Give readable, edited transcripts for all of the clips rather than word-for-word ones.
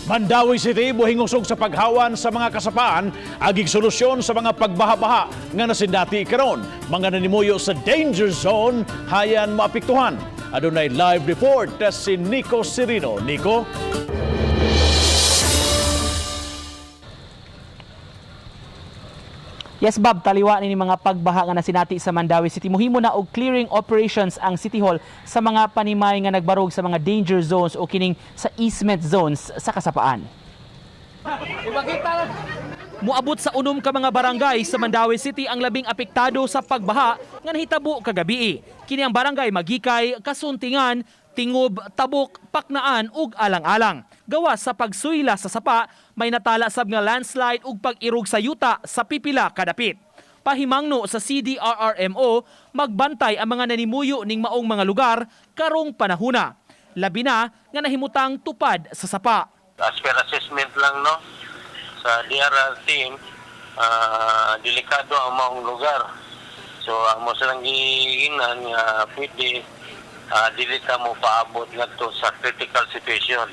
Mandaue City muhingusog sa paghawan sa mga kasapaan agig solusyon sa mga pagbaha-baha nga nasindati karon. Mga nanimuyo sa danger zone hayan maapektuhan. Adunay live report si Nico Serino. Nico? Yes, Bob, taliwa ni mga pagbaha nga nasinati sa Mandaue City. Muhimo na og clearing operations ang City Hall sa mga panimay nga nagbarog sa mga danger zones o kining sa easement zones sa kasapaan. Muabot sa 6 ka mga barangay sa Mandaue City ang labing apektado sa pagbaha nga nahitabo kagabi. Kini ang barangay Magikay, Kasuntingan, Tingob, Tabuk, Paknaan ug Alang-alang. Gawas sa pagsuyla sa sapa, may natala sab nga landslide ug pag-irog sa yuta sa pipila kadapit. Pahimangno sa CDRRMO, magbantay ang mga nanimuyo ning maong mga lugar karong panahuna. Labi na nga nahimutang tupad sa sapa. As per assessment lang, no, sa DRR team, delikado ang maong lugar. So amo silang giingnan nga pwede dili ta mo paabot ngadto sa critical situation,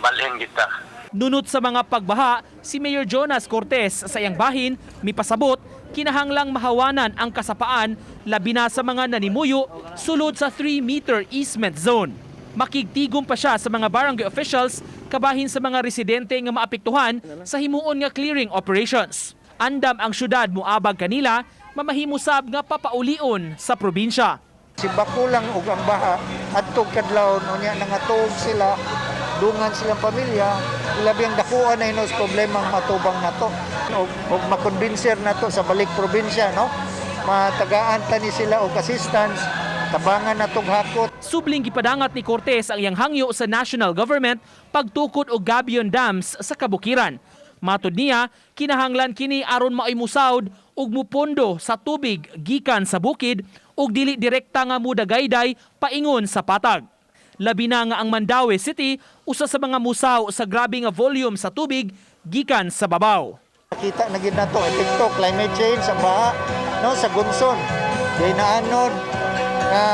balhin kita. Nunot sa mga pagbaha, si Mayor Jonas Cortez sa iyang bahin mipasabot kinahanglang mahawanan ang kasapaan, labi na sa mga nanimuyo sulod sa 3-meter easement zone. Makigtigom pa siya sa mga barangay officials kabahin sa mga residente nga maapektuhan sa himuon nga clearing operations. Andam ang syudad moabag kanila, mamahimo sab nga papaulion sa probinsya. Si Bakulang ug ang baha adtog kadlawon, unya nangatuog sila, dungan silang pamilya, labi ang dakuan na hinos problema ang matubang nato ug makonbinser nato sa balik probinsya, no, matagaan ta ni sila og assistance, tabangan natog hakot. Subling gipadangat ni Cortez ang iyang hangyo sa national government pagtukod og gabion dams sa kabukiran. Matod niya, kinahanglan kini aron maoy musawd ug mupondo sa tubig gikan sa bukid ug dili direkta nga mudagayday paingon sa patag. Labi na nga ang Mandaue City usa sa mga musaw sa grabe nga volume sa tubig gikan sa babaw. Kita na gid nato epekto climate change ang baha, no, sa Gunson. Di naanod nga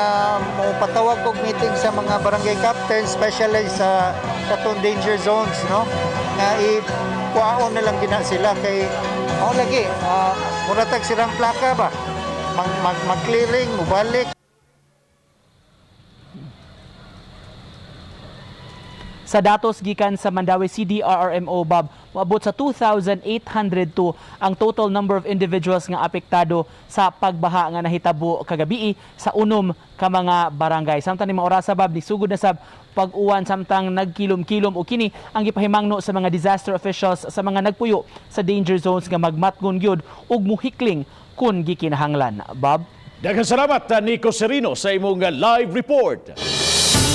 mo patawag og meeting sa mga barangay captains, especially sa katong danger zones, no, nga i kuhaon na lang gina sila kay mao lagi mura tag sirang plaka ba, mag, mag, mag clearing mobalik. Sa datos gikan sa Mandaue CDRRMO, Bob, moabot sa 2,802 ang total number of individuals nga apektado sa pagbaha nga nahitabo kagabi sa 6 ka mga barangay. Samtang ni mga orasa, Bob, nisugod na sab pag-uwan samtang nagkilom-kilom o kini ang gipahimangno sa mga disaster officials sa mga nagpuyo sa danger zones nga magmatgon gyud ug muhikling kun gikinahanglan. Bob? Daghang salamat, Nico Serino, sa imong live report.